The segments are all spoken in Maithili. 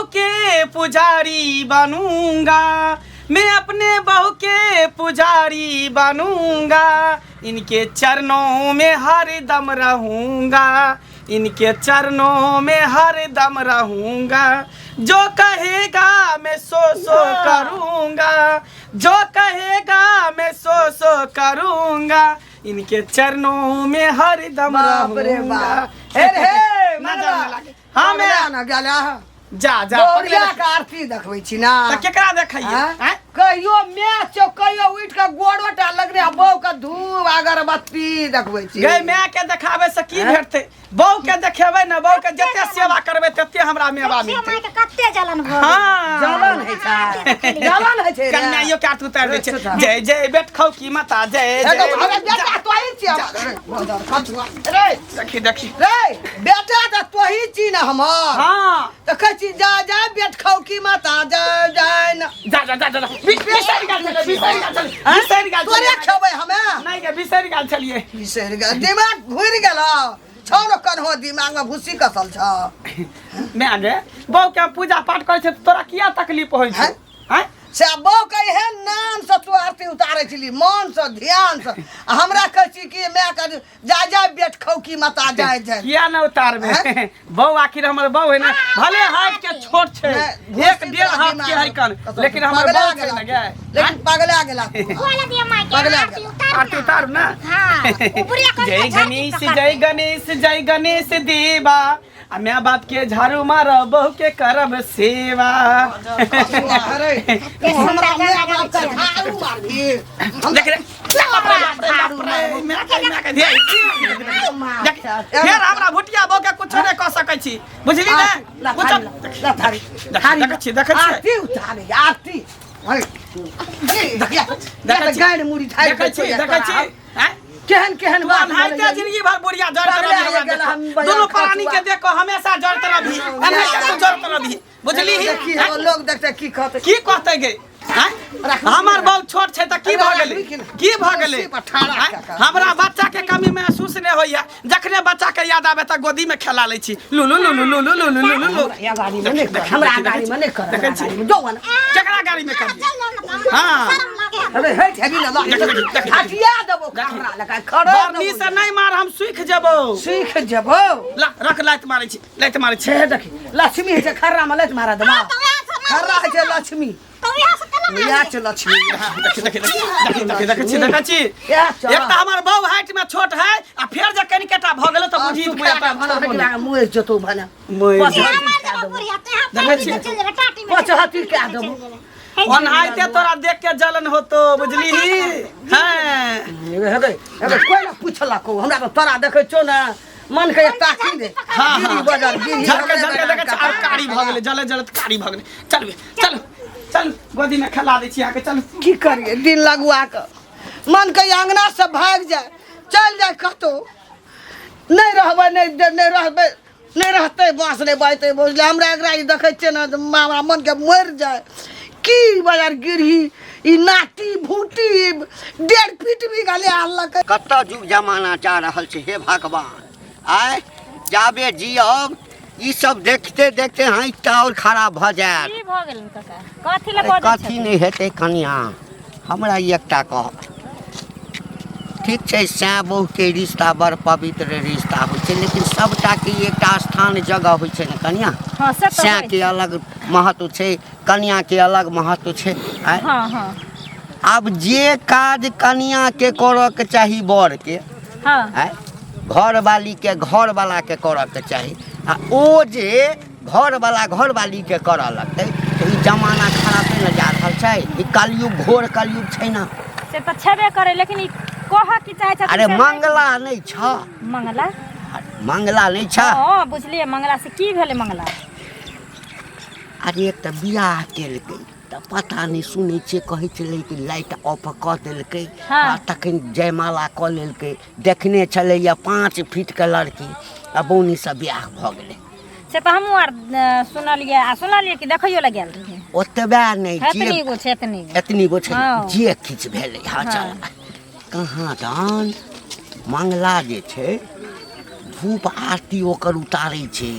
बहू के पुजारी बनूंगा, मैं अपने बहू के पुजारी बनूंगा, इनके चरणों में हर दम रहूंगा, इनके चरणों में हर दम रहूंगा, जो कहेगा मैं सो सो करूंगा, जो कहेगा मैं सो सो करूंगा, इनके चरणों में हर दम बाप रे रहूंगा। बाप। हे रे, हे, नजर न लागे। हाँ, मैं मगला ना गेला। जा जा गौरिया पकड़े के आरती देखबै छी ना। तऽ केकरा देखैयै? हाँ? आँय? कहियो मैच छौ, कहियो उठि कऽ गोड़ो टा लगने आ बहू के धूप अगरबत्ती देखबै छी। गै, माय के देखाबै से की भेटतै? बहू के देखेबै ने, बहू के जते सेवा करबै तते हमरा मेवा देखियौ मिलतै। माय के कते जलन भऽ गेल। हाँ। जलन होइ छै, जलन होइ छै रे। कन्याइयो के आरती उतारि दै छै। अच्छा। जय जय बेट खौ की माता जय हे जय। गौ, अरे बेटा तोही छी हमर। रे, मदर कछुआ। रे, देखी देखी। रे, बेटा तऽ तोही छी ने हमर। हाँ। तऽ कहै छी जा जा बेट खाउ की माता जय जय न। जा जा जा जा बिसरि गेल छलियै, बिसरि गेल छलियै, बिसरि गेल तोरे छलियै। खेबै हमे। नहि गे, बिसरि गेल छलियै। बिसरि गेल, दिमाग घुरि गेल छौ ने, कन्हो दिमाग में भूसी कसल छौ। माय गे, बहू के हम पूजा पाठ करै छै तऽ तोरा किया तकलीफ होइ छै? हैं? हैं? से बहू के एहन नाम से तू आरती उतारै छली मन से ध्यान से, आ हमरा कहै छी कि माय के जा जा बेट खौकी माता जाय जाय। किया न उतारबे? हैं? बहू आखिर हमर बहू है ने, भले हाथ के छोट छै, नहि, एक भूसी डेढ़ तोरा हाथ के दिमाग है कन, कसम, लेकिन हमर पगला बहू छै गेला ने गे। लेकिन पगला गेला तू। खोल दिया माय के पगला आरती गेला। उतार आरती उतारू ना। हाँ, ऊपरे कर जय गणेश जय गणेश जय गणेश देवा, आ my बाप के झाड़ू मारब, बहू के करब सेवा। अरे तू हमरा माय बाप के झाड़ू मारबी? हम देख रे, बाप रे, बाप रे, बाप रे, माय के, माय के, देख, फेर हमरा भुटिया बहू के कुछो नहि कऽ सकै छी, बुझली ने? कुछो देखै छी, देखै छी। आरती उतारे आरती देखै छी। गाड़ि मुड़ी झाड़ि देखै छी, देखै छी, आँय? केहन केहन बात एनाहिते बोलैया। जिंदगी भर बुढ़िया जड़त पगला रही हमरा गेल हम देखो। बजार दुनू प्राणी के खसुआ। देखो हमेशा जड़त रही, एनाहिते तू जड़त रही, बुझली? देखी लोग देखते की कहते? की कहते गे? आँय? राखू हमर की बहु छोट छै तऽ की भऽ गेलै? राखू की ना? की भऽ गेलै? कुर्सी पर ठाढ़ा आँय? कऽ कऽ। हमरा बच्चा के कमी महसूस नहि होइया, जखने बच्चा के याद आबे तऽ गोदी में खेला लै छी, लू लू लू लू लू लू लू लू लू लू। हमरा गाड़ी में नहीं कर, हमरा गाड़ी में नहीं कर, देखै हमरा छी। गाड़ी में जो ना। केकरा गाड़ी में करियै? हाँ। शरम लागे है। अरे हे छेबी ना देख, देख, देख, देख। हटिया देबो खड़ा लगा खड़ो बर्नी से नहीं मार, हम सूख जेबो। सीख जेबो। ला रख, लात मारै छी, लात मारै छी। छे देखी लक्ष्मी है छै खर्रा में लत मारा देबा। हाँ, तो वएह से मार खर्रा है छै लक्ष्मी। तो वएह से केना मारबै? इएह छै लक्ष्मी। देखी देखी देखी देखी देखी देखी छी, देखै छी। इएह छै। एक तऽ हमर बहु हाइट में छोट है, आ फेर जे कनिकेटा भऽ गेलै तऽ बुझी सुखा के भना हटिया मुँह जेतौ भना। मुँह यहाँ मार देबो बुढ़िया, तो यहाँ देखै पानि छी। के चलि जेबै, टाटी में पचहत्तर कए चलि देबो। जेबै। हे ओनाहिते तोरा देख के जलन होतो, बुझली? हैं। हे गे हे गे, कोइ ना पूछलक हमरा तऽ तोरा देखै छौ ने मन के ताकी दे। हाँ, गिरी हाँ। बजर गिरी झलके झलके देखै छी, आर कारी भऽ गेलै, जले जले कारी भऽ गेलै। चल बे, चल चल, गोदी में खेला दै छी अहाँके, चल। की करिए दिन लगुआ के मन के अंगना से भाग जाए, चल जाए कतौ, नहीं रहबै, नहीं नहीं रहबै, नहीं रहतै बाँस नहीं बजतै, बुझलियै? हमरा एकरा ई देखै छियै ने तऽ हमरा मन के मरि जाए की बाजार गिरही ई नाटी भूटी डेढ़ फीट भी गाली आनलकै। कतऽ जुग जमाना जा रहल छै, हे भगवान! आय जाबे जियब ई सब देखते देखते आँखि तऽ आओर खराब भऽ जायत। की भऽ गेलनि काका? कथी लए अरे बजै कथी छथिन? नहि हेतै कनिया, हमरा ई एकटा कह, ठीक छै सैं बहुके रिश्ता बड़ पवित्र रिश्ता होइ छै, लेकिन सबटाके ई एकटा स्थान जगह होइ छै ने कनिया? हँ, से तऽ होइ सैंके अलग महत्व छै, कनियाके अलग महत्व छै। आँय? हँ हँ। आब जे काज कनियाके करऽके चाही बरके, आँय, घरवालीके घरवलाके करऽके चाही, आ ओ जे घरवला घरवालीके करऽ लगतै तऽ ई जमाना खराबे ने जा रहल छै। ई कलयुग घोर कलयुग छै ने। से तऽ छेबे करै, लेकिन ई कहऽ की चाहै छथिन? अरे से नहि मंगला नहि छ? मंगला? मंगला नहि छ? हँ, बुझलियै। मंगला से की भेलै मंगला? अरे एक तऽ बियाह केलकै तऽ पता नहि, सुनै छियै कहै छलै कि लाइट ऑफ कऽ देलकै। आ तखन जयमाला कऽ लेलकै। देखने छलैया 5 फीटके लड़की आ बौनीसँ बियाह भऽ गेलै। से तऽ हमहूँ आर सुनलियै, आ सुनलियै कि देखैयो लए गेल रहियै। ओतबे नहि, जे एतनी गो छै, एतनी गो। एतनी गो छै। जे किछु भेलै, हँ, चल कहाँ दान मंगला जे छै धूप आरती ओकर उतारै छै।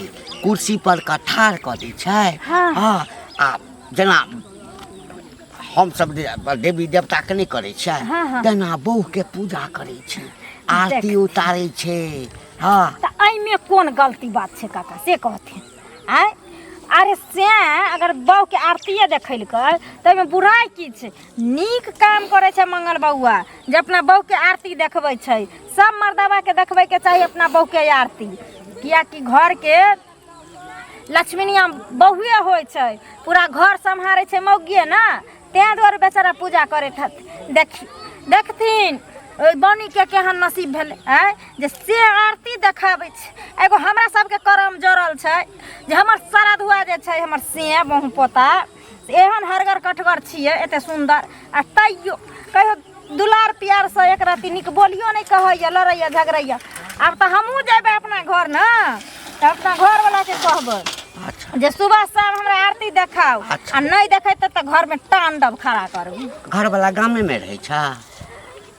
कुर्सी पर कऽ ठाढ़ कऽ दै छै। हाँ। हँ, आ जेना हमसब देवी देवताके नहि करै छियै, हाँ, हाँ। तेना बहुके पूजा करै छै, आरती उतारै छै। हँ, तऽ एहिमे कोन गलती बात छै काका, से कहथिन? आँय, अरे से अगर बहूके आरतीए देखेलकै तऽ एहिमे बुराइ की छै? नीक काम करै छै मंगल बौआ जे अपना बहूके आरती देखबै छै। सब मर्दबाके देखबैके चाही अपना बहूके आरती, किएकि घरके लक्ष्मीनिया बहुए होइ छै, पूरा घर सम्हारै छै मौगिए ने, ताहि दुआरे बेचारा पूजा करैत हत। देखी देखथिन ओहि बनीके केहन नसीब भेलै, आँय, जे से आरती देखाबै छै। एगो हमरा सबके करम जड़ल छै जे हमर श्राद्धुआ जे छै, हमर से बहु पोता एहन हरगर कठगर छियै, एते सुन्दर, आ तैयो कहियो दुलार प्यारसँ एक रत्ती नीक बोलियो नहि कहैया, लड़ैया झगड़ैया। आब तऽ हमहूँ जेबै अपना घर ने, तऽ अपना घरवलाके कहबै अच्छा जे सुबह शाम हमरा आरती देखाउ। अच्छा। आ नहि देखेतै तऽ घरमे तांडव खड़ा करू। घरवला गामेमे रहै छै?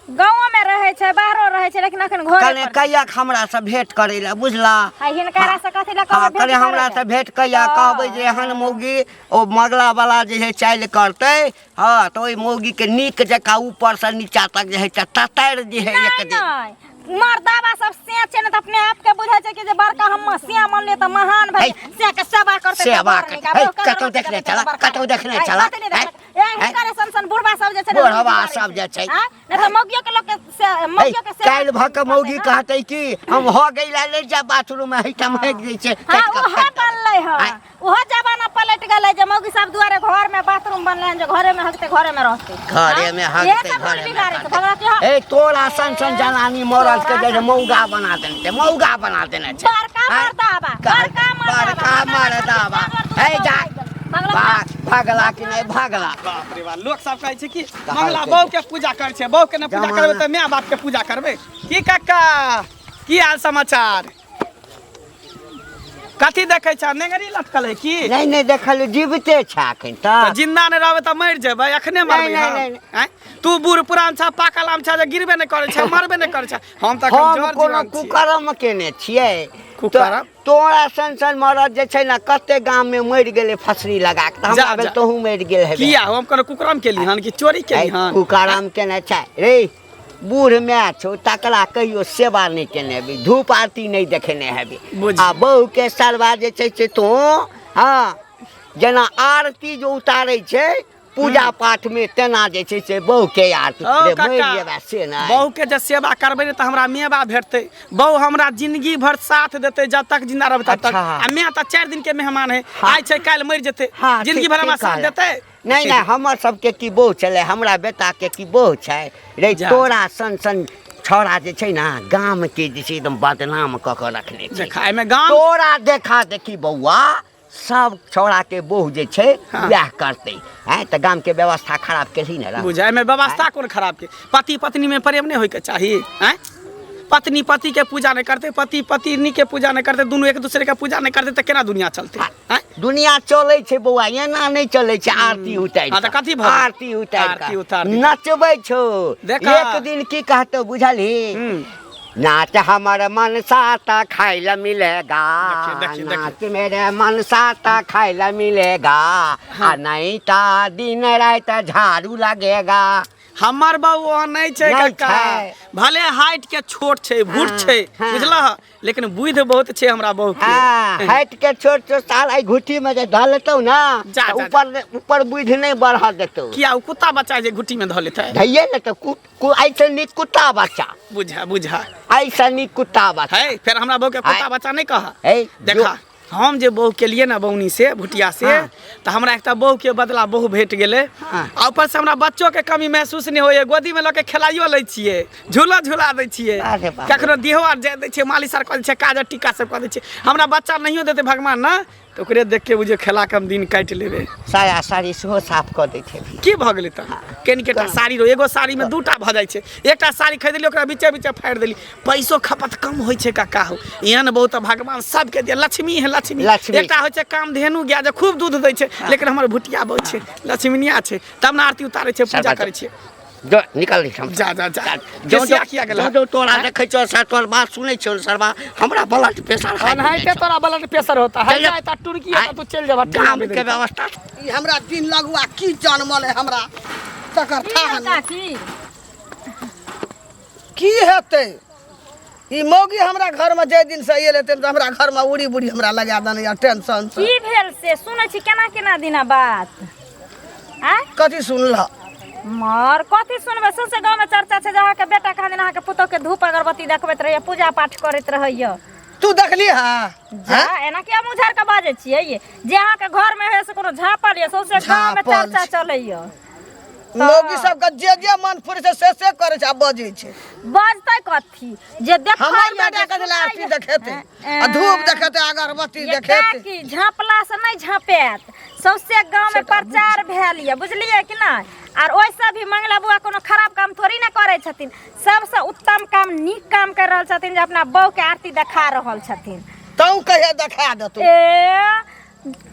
गाँवोमे रहै छै, बाहरो रहै छै, लेकिन अखन घर कने कहिया हमरा से भेंट करै लए, बुझला? आ हिनकरा से कथी लए हँ, कहबै भेंट कने हमरा करै से लए? भेंट कहिया। हँ। कहबै जे एहन मौगी ओ मगला वाला जे है चालि करतै, हँ, तऽ ओहि मौगीके नीक जकाँ ऊपरसँ नीचा तक जे है से ततारि दिहे नहि एक दिन। नहि, मर्दाबा सब से छै ने तऽ अपने आप के बुझै छै कि जे बड़का हम से मनले तऽ महान भए है। से के सेवा करतै तऽ सेवा बड़ करतै। नीक। आ है, बहू के कतौ अगरबत्ती देखने करतै छला, तऽ बड़का। कतौ देखने है, छला, कतौ नहि है, देखने। ए है। हिनकर सन सन बुढ़बा सब जे छै ने, बुढ़वा बिगाड़ै सब जे छै। आँय? नहि तऽ मौगियो के लोक के से है, मौगियो के सेवा काल्हि भऽ कऽ मौगी करतै ने। कहतै कि हम हो गेला ले जा बाथरूम में हैठाम हेक जाइ छै। हाँ, काटि कऽ उहो फेंक देबै। बनलै हँ। आँय, उहो जमाना पलटि गेलै जे मौगी सब दुआरे घर में बाथरूम बनलै हन जे घरे में हगतै, घरे में रहतै। घरे में हाँ? हगतै, इहे सब घरे में बिगाड़ै छै करतै। भगवती। हाँ। ए तोरा सन सन जनानी मरद के जे मौगा बना देने छै, मौगा बना देने छै। बड़का आँय? मर्दाबा, बड़का मर्दाबा, बड़का मर्दाबा। हे जा, भागला कि नहि भागला? बाप रे बाप, लोक सब कहै छै कि कहलकै मंगला बहू के पूजा करै छै, बहू के नहि पूजा जमाना। करबै तऽ माय बाप के पूजा करबै की? काका, की हाल समाचार? कथी देखै छ? नेंगरी लटकल है की? नहि नहि, देखल जीविते छै एखन तऽ तऽ। जिंदा नहि रहबै तऽ मरि जेबै, अखने मरबै नहि, हम। नहि, नहि। आँय? तू बूढ़ पुरान छ, पाकल आम छ, जे गिरबे नहि करै छ, मरबे नहि करै छ। हम तऽ एखन हम जर कोनो जीवन छी। कुकर्म केने छियै? कुकर्म? तोरा सन सन मरद जे छै ने कते गाम में मरि गेलै फसरी लगा के, तऽ जा, हमरा भेल जा। तोहूँ मरि गेल हेबे। किया, हम कोनो कुकर्म केली हन कि चोरी केली हन? कुकर्म केने छै रे। बूढ़ माय छौ, तकरा कहियो सेवा नहि केने हेबी, धूप आरती नहि देखेने हेबी। बुझ। आ बहुके सरवा जे छै से तू, हँ, जेना आरती जो उतारै छै पूजा पाठ में, तेना जे छै से बहुके आरती ओ रे, मरि काका, जेबा से नहि। बहू के जे सेवा करबै ने तऽ हमरा मेवा भेटतै। बहू हमरा जिंदगी भर साथ देतै, जब तक जिंदा रहबै तब तक। अच्छा। आ माय तऽ 4 दिन के मेहमान है, हाँ। आइ छै काल्हि मरि जेतै। हाँ, जिंदगी ठीक- भर हमरा ठीक साथ कहला। देतै? नहि नहि, हमर सबके की बहु छलै, हमरा बेटाके की बहु छै रे। जा। तोरा सन सन छौड़ा जे छै ने गामके जे छै एकदम बदनाम कऽ कऽ रखने छै। देखा, एहिमे गाम तोरा देखा देखी बौआ सब छौड़ाके बहु जे छै हाँ। वएह करतै। आँय, तऽ गामके व्यवस्था खराब केलही ने रे? बुझाय में व्यवस्था कोन खराब के? पति पत्नी में प्रेम नहीं होय के चाही? आँय, पत्नी पति के पूजा नहीं करते, पति पत्नी के पूजा नहीं करते, दोनों एक दूसरे के पूजा नहीं करते, तऽ केना दुनिया चलते? आँय? दुनिया चलै छै बौआ, एना नहि चलै छै। आरती उतारि हाँ, तऽ कऽ। कथी भऽ गेल? आरती उतारि आरती कऽ उतार दिही। नचबै छौ। देखा। एक दिन की कहतौ बुझलही? हम्म। नाच हमर मनसा त खाय ला मिलेगा। देखिए, देखिए, देखिए। नाच मेरे मनसा त खाय ला मिलेगा, आ नहीं त दिन रात झाड़ू लगेगा। हमर बहू ओहन नहि छै। नहि काका, छै। भले हाइट के छोट छै, भूट छै, हाँ। बुझलह, लेकिन बुद्धि बहुत छै हमरा बहू के। हाँ, हाइट के छोट छोट साल आई घुट्ठी में जे धऽ लेतौ ना, जा, तऽ जा, ऊपर ऊपर बुद्धि नहीं बढ़ देतौ। किया, ओ कुत्ता बच्चा जे घुट्टी में धऽ लेतै? धैये ने तऽ ऐसे नीक कुत्ता बच्चा। बुझा बुझा। ऐसे नीक कुत्ता बच्चा। है, फेर हमरा बहू के कुत्ता आय। बच्चा नहीं कहा। है, देखा, हम जे बहू के लिए ना बौनी से भुटिया से, हाँ। तऽ हमरा एकटा बहू के बदला बहू भेट गेलै। हाँ। आ ऊपर से हमरा बच्चो के कमी महसूस नहि होइए। गोदी में लऽ के खेलाइयो लै छियै, झूलो झूला दै छियै। अरे बाप रे। कखनो देहो आर जाय दै छियै, मालिश आर कऽ दै छियै, काजर टीका सब कऽ दै छियै। हमरा बच्चा नहियो देतै भगवान ने तऽ ओकरे देख के बुझियौ खेला के हम दिन काटि लेबै। साया साड़ी सेहो साफ कऽ दैत हेबही? की भऽ गेलै तऽ? कनिकेटा साड़ी रहो, एगो साड़ीमे दूटा भऽ जाइ छै। एकटा साड़ी खरीदली, ओकरा बीचे बीचे फाड़ि देली, पैसो खपत कम होइ छै। काका हो, एहन बहुत भगवान सबके दिया। लक्ष्मी है लक्ष्मी। लक्ष्मी। एकटा होइ छै कामधेनु गाय जे खूब दूध दै छै, लेकिन हमर भुटिया बहुत छै, लक्ष्मीनिया छै, तब ने आरती उतारै छै, पूजा सरपंच। करै छियै। जो निकल एहिठाम जा जा जा जो केसिया किया गेल जो जो तोरा देखै छौ सर तोर बात सुनै छौ सरबा हमरा ब्लड प्रेशर हाई अनाहिते तोरा ब्लड प्रेशर होता है चल जा। जाए ता टुरकी होता तू चल जेबा गाम के व्यवस्था ई हमरा दिन लगुआ की जनमल है हमरा तकर की थाह यौ नहि। काकी की हेतै ई मौगी हमरा घर में जाहि दिन से एलै तै हमरा घर में उड़ी बुड़ी हमरा लगा देने या टेंशन से की भेल से सुनै छी केना केना दिना बात आँय कथी सुनलह मर कथी सुनबै सौंसे गाँवमे चर्चा छै जे अहाँके बेटा कहाँ दिन अहाँके पुतोहके धूप अगरबत्ती देखबैत रहैया पूजा पाठ करैत रहैया तू देखली हा जा एना किया मुँह झाड़ के बाजै छियै ये जे अहाँके घरमे होइए से कोनो झाँपल यऽ सौंसे गाँवमे झाँपल चर्चा छै। चलैया मौगी सबके जे जे मन फुरै छै से से करै छै आ बजै छै बजतै कथी जे देखैया हमर जे बेटा के सुनैया। आरती देखेतै आ धूप देखेतै अगरबत्ती ये देखेतै काकी झाँपला से नहि झाँपत सौंसे गाँव में प्रचार भेल यऽ बुझलियै कि नहि आर ओहिसँ भी मंगला बुआ कोनो खराब काम थोड़ी ने करै छथिन सबसँ उत्तम काम नीक काम कर रहल छथिन जे अपना बहू के आरती देखा रहल छथिन तू कहिया देखा देतौ ए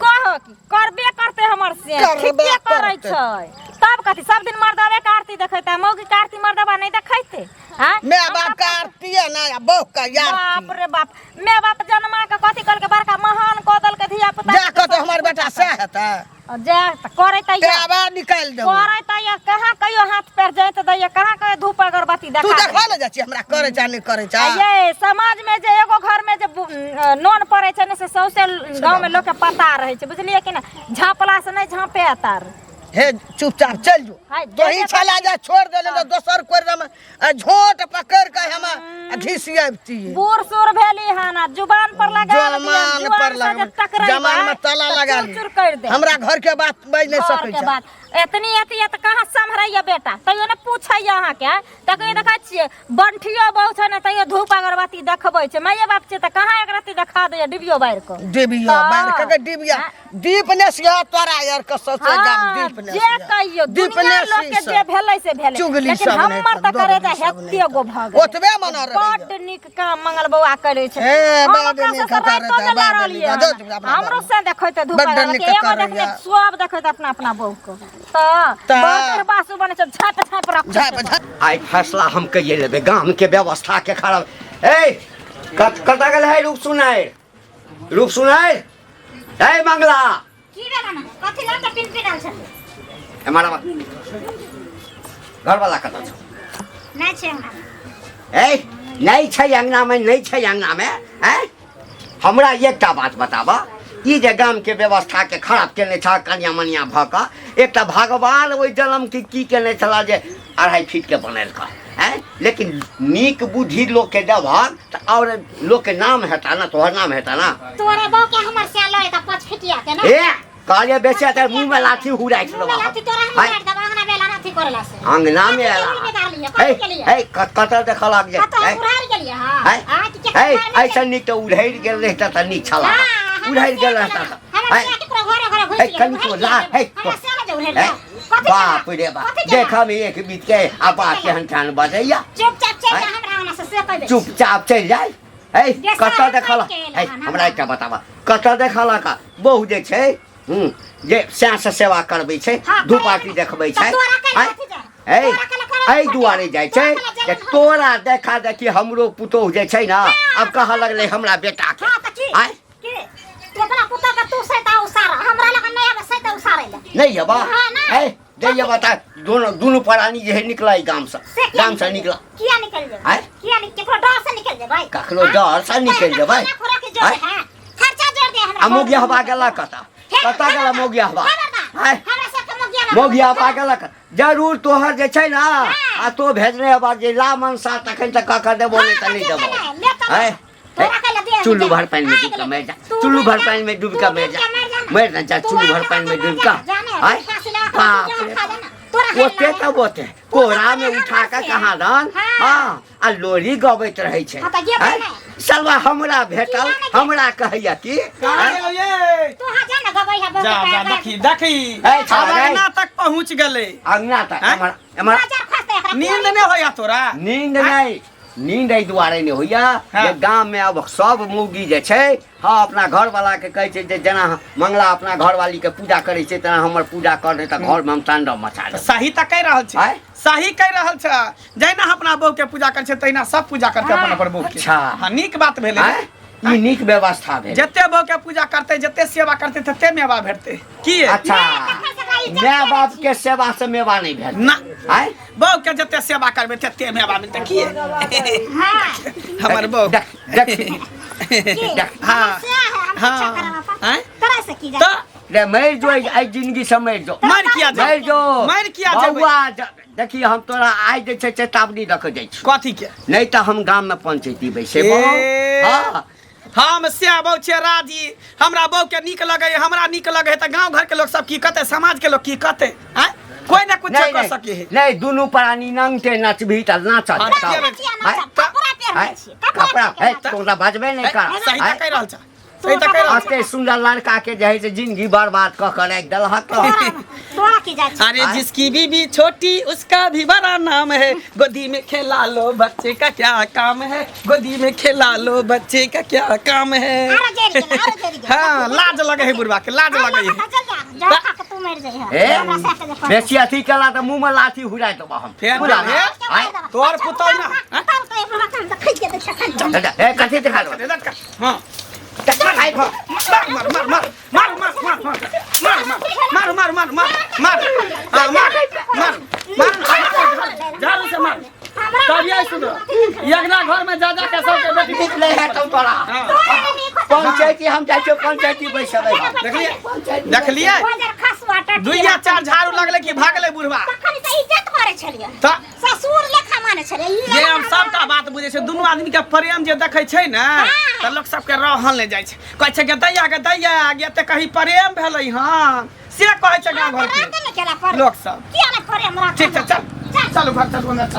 कह की करबे करते हमर से करबे ठीके करै करतै। छै तब कथी सब दिन मर्दवे के आरती देखेतै मौगी के आरती मर्दवा नहि देखेतै आँय? माय बाप के आरती है ना बहू के बाप आरती रे बाप माय बाप जन्मा के कथी कहलकै बड़का महान कऽ देलकै धिया पुता जा कऽ तऽ हमर बेटा सएह हेतै जा तऽ करै तऽ यऽ तेबा निकालि देबै करै तऽ यऽ कहाँ कहियो हाथ पैर जाइत दैया कहाँ कहियो धूप अगरबत्ती तू देखा देखा ले जाइ छी हमरा करै छै नहि करै छै आ ये समाज में जे एगो घर में जे नोन पड़ै छै ने से सौंसे गाँव में लोग के पता रहै छै बुझलियै कि ना झाँपला से नहि झाँपे तार हे चुपचाप चल जो हाय, तोही जेबे छला जा छोड़ देले तो दोसर कोइ हम झोट पकड़ के हम घिसी आबती बूढ़ सूर भेली हन आ जुबान पर लगा जमान पर लगा जमान में ताला लगा चूर चूर कर दे हमरा घर के बात बाजि नहीं घर सकै के छै बात एतनी एती त कहाँ सम्हरैया बेटा तैयो ने पूछैया अहाँके तखन देखै छियै बंठियो बहु छै ने तैयो धूप अगरबत्ती देखबै छै माइए बाप छै तऽ कहाँ एक रत्ती देखा दैया डिबियो बारि कऽ डिबिया तऽ- बार के डिबिया दीप ने सिया तोरा यार के ससे गाम हाँ, दीप ने जे सिया। कहियो दीप दुनिया ने लोक के सी जे भेलै से भेलै चुगली लेकिन सब नहि हमर तऽ तऽ, करे दोगली जे सब नहि हेते गो भऽ गेलै ओतबे मना रहैया। बड्ड नीक काम मंगल बौआ करै छै हे, हम बड्ड अपना नीक सबसँ करै रातिओ छै, मे बड्ड लड़ल नीक। ये दऽ दू अपना हमरो घरमे। से देखैत धूप बड्ड अगरबत्ती नीक एगो करैया। देखने सब देखैत अपना अपना बहू के तऽ तऽ- बड़ बासु बनै छै झाँप झाँप रखै झाँप छै झाँप आइ फैसला हम कहिए लेबै गाम के व्यवस्था के खराब ए कत कतऽ गेल है रूप सुनार रूप सुनार ए मंगला की भेल हन कथी लऽ कऽ पिन पिनाल छलै एम्हर आबऽ घरवाला कतऽ छौ नहि छै हमरा ए नहि छै अङ्गनामे नहि छै अङ्गनामे आँय हमरा एकटा बात बताबऽ ई जे गामके व्यवस्थाके खराब केने छह कनिया मनिया भऽ कऽ एकटा भगवान ओहि जन्मके की केने छलाह जे 2.5 फीटके बनेलकऽ आँय लेकिन नीक बुद्धि लोकके देबहक तऽ आओर लोकके नाम हेता ने तोहर नाम हेता ना तोरे बहू के हमर से लए तऽ 5 फीटिया के ना ए कहलियै बेचे तऽ मुँहमे लाठी हुराइ मुँह में लाठी तोरा हम आँय, मार देब अंगना में लाठी करला से अंगना में कथी एला के जिम्मेदार लिअ? हे कथी के लिए? हे कतऽ देखलक जे कतऽ हे, उड़ार गेलियै हँ हे, आ कि केकरो हे घर में ऐसा नीक तऽ उड़ैड़ गेल रहिता तऽ नीक छला हाँ, हमरा उड़ैड़ गेल से रहता तऽ हमरा हे, से केकरो घरे घरे घुसि हे गेल, कनिको उड़ारि ला गेल। हे हमरा से ने जे उड़ारि हे, गेल। कथी बाप केला? रे बाप कथी केला? देखम एक बीत के आ बाप केहन केहन बजैया चुपचाप चलि जा आँय? हमरा अंगना से से कहि दै छी। चुपचाप चलि जाय हे बेसारा कतऽ देखलक पानि के एलै हे हन हमरा हमरा। एकटा बताबऽ कतऽ देखलक बहु जे छै जे सएह से सेवा करबै छै हाँ, धूप करे आरती ने। देखबै तऽ छै तोरा काल्हि आँय? कथी जाइ? एहि तोरा काल्हि करऽ एहि पड़तै। दुआरे जाइ तोरा छै काल्हि जे जलन होतै। तोरा देखा देखी हमरो पुतोहु जे छै ने आब कहऽ लगलै हमरा बेटाके हाँ, तऽ की? आँय की? तू अपना पुतोह के तू सैता उसारा हमरा लगन नहि आबै सैता उसारै लए नहि हेबा हाँ, ना। ए नहि हेबा तऽ दोनो दुनू प्राणी जे है निकला ई गामसँ से किया गामसँ निकल निकला जेबै? किया निकल जेबै आँय? किया नि केकरो डर से निकल जेबै ककरो डर से निकलि जेबै? खाना खोराक जोड़ आँय? है खर्चा जोड़ दे हमरा आ मोगिया हवा गेला कतऽ कतऽ गेला मोगिया हवा आँय? हमरा सबके मोगिया मोगिया हवा गेला कतऽ? जरूर तोहर जे छै ने आ तो भेजने हवा जे ला मनसा तखन तऽ कऽ कऽ देबो नहि तऽ नहि देबो आँय? चुल्लू भर पानि में डूब कऽ मरि जा चुल्लू भर पानि में डूब कऽ मरि जा मरि ना जा चुल्लू भर पानि में डूब कऽ आँय? बाप रे बाप। ओते तऽ ओते कोहरा में उठा कऽ कहाँ दन हँ आ लोरी गबैत रहै छै हाँ, तऽ जेबै आँय? नहि। सलवा हमरा भेटल किया नहि हमरा कहैया की कहाँ आँय? गेलौ ये तू हाँ जा ना गबै है जा जा देखी देखी ए, छाड़ा आब रे। अंगना तक पहुंच गेलै अंगना तक आँय? एम्हर एम्हर बाजार खसते एकरा नींद नहि होया तोरा नींद नहि नींद एहि दुआरे नहि होइया हाँ। जे गाम में अब सब मौगी जे छै हाँ अपना घरवाला के कहै छै जे जेना मंगला अपना घरवाली के पूजा करै छै तेना हमर पूजा कर, नहि तऽ घर में हम तांडव मचा देब। सही तऽ कहि रहल छै। आँय? सही कहि रहल छै। जहिना अपना बहू के पूजा करै छै तहिना सब पूजा करतै अपन अपन बहू के। अच्छा। हाँ, नीक बात भेलै। आँय? ई नीक व्यवस्था भेल। जते बहू के पूजा करतै, जते सेवा करतै, तते मेवा भेटतै। की ये? अच्छा, तखन से एकरा इज्जत माय बाप के सेवा से मेवा नहीं भेल ना। आँय? बहू के जते सेवा करबै तते मेवा मिलतै। की ये? हाँ। हमर बहू देख देख की? देख। हाँ। से है हम हाँ। अच्छा करब अपन। आँय? तोरा से की जाए? तऽ रे मरि जो, एहि जिंदगी से मरि जो। मरि किया जेबै? मरि जो। मरि किया जेबै? बौआ, देखी हम तोरा आइ जे छै चेतावनी दऽ कऽ जाइ छी। कथी के? नहि तऽ हम गाम में पंचायती बैसेबो। ए। हाँ। हम से बहू छियै राजी, हमरा बहू के नीक लगे, हमरा नीक लगे, तऽ गाँव घर के लोग सब की कहतै, समाज के लोग की कहतै? आँय? कोई ना कुछ नहीं कर नहीं सके है। नहीं, दुनू प्राणी नंगटे नचबी तऽ नाचत। हाँ, तब। किया नचिया, आँय? नाचब। कपड़ा पहिरने आँय? छियै, कपड़ा कपड़ा है तोरा बजबे नहीं कर। सही तऽ आँय? कहि रहल छ, सही तऽ कहि रहल छ। अते सुंदर लड़का के जे है से जिंदगी बर्बाद कऽ के राखि देलहक तऽ। तोरा की जाइ छै? अरे आँय? जिसकी बीबी छोटी उसका भी बड़ा नाम है, गोदी में खेला लो बच्चे का क्या काम है, गोदी में खेला लो बच्चे का क्या काम है। आरो जरि गेल, आरो जरि गेल। हाँ, लाज लगे है बुढ़वा के, लाज लगे है। चल जा, जा खा के तू मरि जइहे। ए, हमरा साथ जे बेसी अथी केला तऽ मुँह में लाठी हुराइ देबऽ हम। फेर बुझल हे? आँय? तोहर पुतहु ना, आँय? तब तो एक हम तऽ खींच के दै छै। ए, कथी देखा देबऽ? हाँ, मार मार मार मार मार मार मार मार मार मार मार मार मार मार हाँ, मार मार मार, झाड़ू से मार। तब यही सुनो, अगना घर में जा जा के सबके बेटी नीक नहि हेतौ तोरा। हाँ। पंचायती हम जाइ छियौ, पंचायती बैसेबै हम। देखलिए देखलिए, दुइया चार झाड़ू लगले कि भागले बुढ़वा। तखन तऽ इज्जत करै छलियै, तऽ ससुर लेखा मानै छलियै। ई ये हम सबटा बात बुझै छै। दुनू आदमी के प्रेम जे देखै छै ने तऽ लोक सबके रहल नहि जाइ छै। कहै छै के दैया के दैया गे तऽ कहीं प्रेम भेलै हँ, से कहै छै गाँव घर के राते ने केला पर लोक सब। किया ने प्रेम राखल? ठीक छै, चल चलू घर, चलू अंदर चल।